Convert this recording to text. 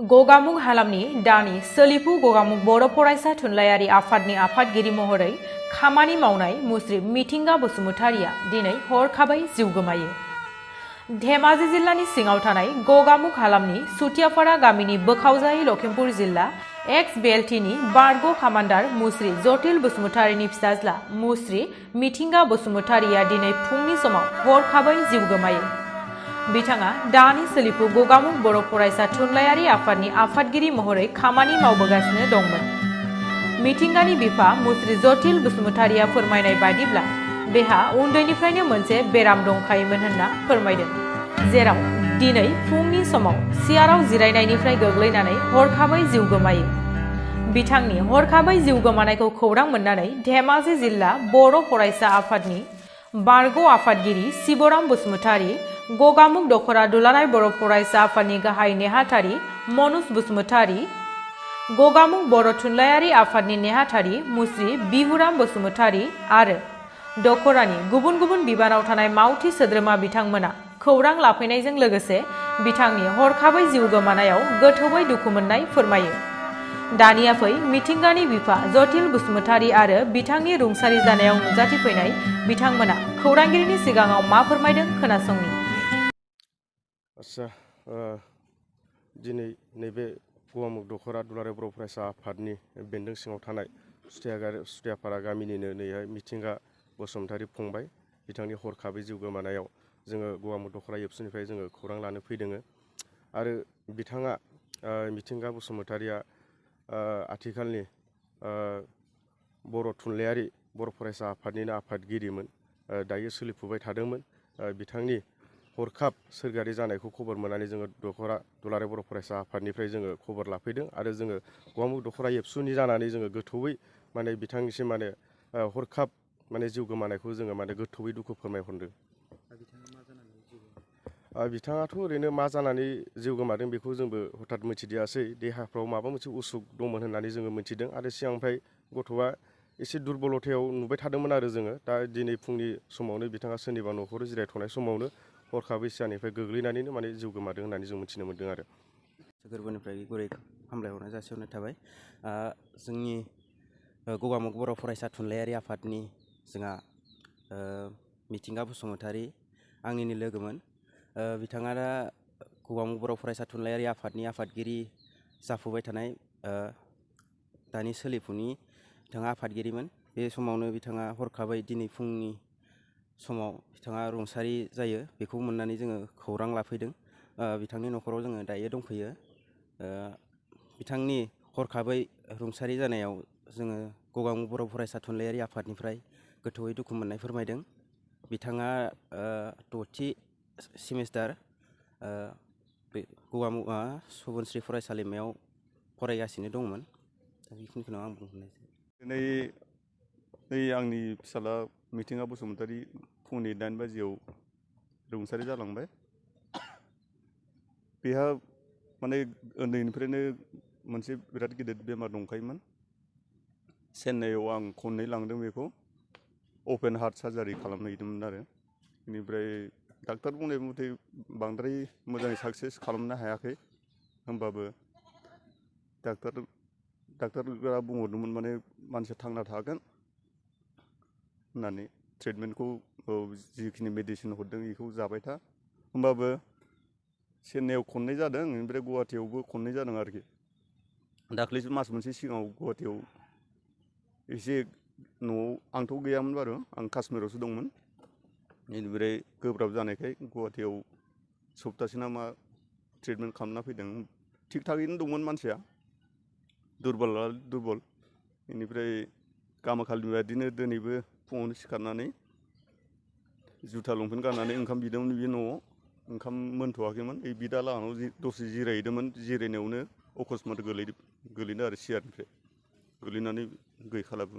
गगामुग हालामनि दानि सोलिफु गगामुग बर' फरायसा थुनलाइयारि आफादनि आफादगिरि महरै खामानि मावनाय मुस्रि मिथिंगा बसुमतारिया दिनै हरखाबै जिउ गोमायो। धेमाजि जिल्लानि सिङाव थानाय गगामुग हालामनि सुतियापारा गामिनि बोखावजायै लखिमपुर जिल्ला एक्स बेएलटिनि बारग' कामान्डार मुस्रि जटिल बसुमतारिनि फिसाज्ला मुस्रि मिथिंगा बसुमतारिया दिनै फुंनि समाव हरखाबै जिउ गोमायो। बिथाङा दानि सोलिफु गगामुग बर' फरायसा थुनलाइयारि आफादनि आफादगिरि महरै खामानि मावबोगासिनो दंमोन। मिथिंगानि बिफा मुस्रि जटिल बसुमतारिया फोरमायनाय बायदिब्ला बेहा उन्दैनिफ्रायनो मोनसे बेराम दंखायोमोन होनना फोरमायदों, जेराव दिनै फुंनि समाव सियाराव जिरायनायनिफ्राय गोग्लैनानै हरखाबै जिउ गोमायो। बिथांनि हरखाबै जिउ गोमानायखौ खौरां मोननानै धेमाजि जिल्ला बर' फरायसा आफादनि बारग' आफादगिरि शिबराम बसुमतारी, गगामुग दखरा दुलाराय बर' फरायसा आफादनि गाहाय नेहाथारि मनुज बसुमतारी, गगामुग बर' थुनलाइयारि आफादनि नेहाथारि मुस्रि बिहुराम बसुमतारी आरो दखरानि गुबुन गुबुन बिबानाव थानाय मावथि सोद्रोमा बिथांमोना खौरां लाफैनायजों लोगोसे बिथांनि हरखाबै जिउ गोमानायाव गोथौयै दुखु मोननाय फोरमायो। दानिया फै मिथिंगानि बिफा जटिल बसुमतारी आरो बिथांनि रुंसारि जानायाव नुजाथिफैनाय बिथांमोना खौरांगिरिनि सिगाङाव मा फोरमायदों खोनासंनि। आच्छा, दिनै नैबे गगामुग दखरा दुलाराय बर' फरायसा आफादनि बेन्दों सिङाव थानाय सुतियापारा गामिनिनो नैहाय मिथिंगा बसुमतारी फंबाय बिथांनि हरखाबै जिउ गोमानायाव जोङो गगामुग दखरा एबसुनिफ्राय जोङो खौरां लानो फैदों आरो बिथाङा मिथिंगा बसुमतारिया आथिखालनि बर' थुनलाइयारि बर' फरायसा आफादनिनो आफादगिरिमोन, दायो सोलिफुबाय थादोंमोन। बिथांनि हरखाब सोरगोआरि जानायखौ खबर मोननानै जोङो दखरा दुलाराय बर' फरायसा आफादनिफ्राय जोङो खबर लाफैदों आरो जोङो गगामुग दखरा एबसुनि जानानै जोङो गोथौयै माने बिथांनिसिम माने हरखाब माने जिउ गोमानायखौ जोङो माने गोथौयै दुखु फोरमायहरदों। बिथाङाथ' ओरैनो मा जानानै जिउ गोमादों बेखौ जोंबो हथात मिथिदियासै। देहाफ्राव माबा मोनसे उसुख दंमोन होननानै जोङो मिथिदों आरो सिगांनिफ्राय गथ'आ एसे दुरबलथायाव नुबाय थादोंमोन आरो जोङो दा दिनै फुंनि समावनो बिथाङा सोरनिबा न'खराव जिरायथ'नाय समावनो हरखाबै सियारनिफ्राय गोग्लैनानैनो माने जिउ गोमादों होननानै जों मिथिनो मोन्दों आरो। गोरबोनिफ्राय गुरै हामलायहरनाय जासिहरनाय थाबाय। जोंनि गगामुग बर' फरायसा थुनलाइयारि आफादनि जोंहा मिथिंगा बसुमतारी आंनिनो लोगोमोन। बिथाङा दा गगामुग बर' फरायसा थुनलाइयारि आफादनि आफादगिरि जाफुबाय थानाय दानि सोलिफुनि बिथाङा आफादगिरिमोन। बे समावनो बिथाङा हरखाबै दिनै फुंनि समाव बिथाङा रुंसारि जायो, बेखौ मोननानै जोङो खौरां लाफैदों। बिथांनि न'खराव जोङो दायो दंफैयो। बिथांनि हरखाबै रुंसारि जानायाव जोङो गगामुग बर' फरायसा थुनलाइयारि आफादनिफ्राय गोथौयै दुखु मोननाय फोरमायदों। बिथाङा 6थि सेमिस्टार बे गगामुग सुबुनस्रि फरायसालिमायाव फरायगासिनो दंमोन। दा बेखिनिखौनो आं बुंहरनाय जायो। दिनै आंनि फिसाला मिथिंगा बसुमतारी फुंनि 8 बाजियाव रुंसारि जालांबाय। बेहा माने उन्दैनिफ्रायनो मोनसे बिराद गिदिर बेमार दंखायोमोन। चेन्नाइआव आं खननै लांदों बेखौ अपेन हार्ट सार्जारि खालामहैदोंमोन आरो बेनिफ्राय डाक्टार बुंनाय मथे बांद्राय मोजाङै साक्सेस खालामनो हायाखै। होमबाबो डाक्टारफोरा बुंहरदोंमोन माने मानसिया थांना थागोन होननानै ट्रिटमेन्टखौ जिखिनि मेडिसिन हरदों बेखौ जाबाय था। होमबाबो चेन्नाइआव खननै जादों, ओमफ्राय गुवाहाटियावबो खननै जादों आरोखि। दाख्लैसो मास मोनसे सिगाङाव गुवाहाटियाव एसे न'आव आंथ' गैयामोन बारु, आं काश्मीरावसो दंमोन। बेनिफ्राय गोब्राब जानायखाय गुवाहाटियाव सप्तासे ना मा ट्रिटमेन्ट खालामना फैदों। थिग थागैनो दंमोन मानसिया, दुरबल। बेनिफ्राय गामाखालि बादिनो दिनैबो फुङावनो सिखारनानै जुथा लंपेन्ट गाननानै ओंखाम बिदोंमोन बे न'आव। ओंखाम मोनथ'वाखैमोन, बिदा लाहानाव दसे जिरायहैदोंमोन। जिरायनायावनो अकस्मात गोलैदों आरो सियारनिफ्राय गोलैनानै गैखालाबो।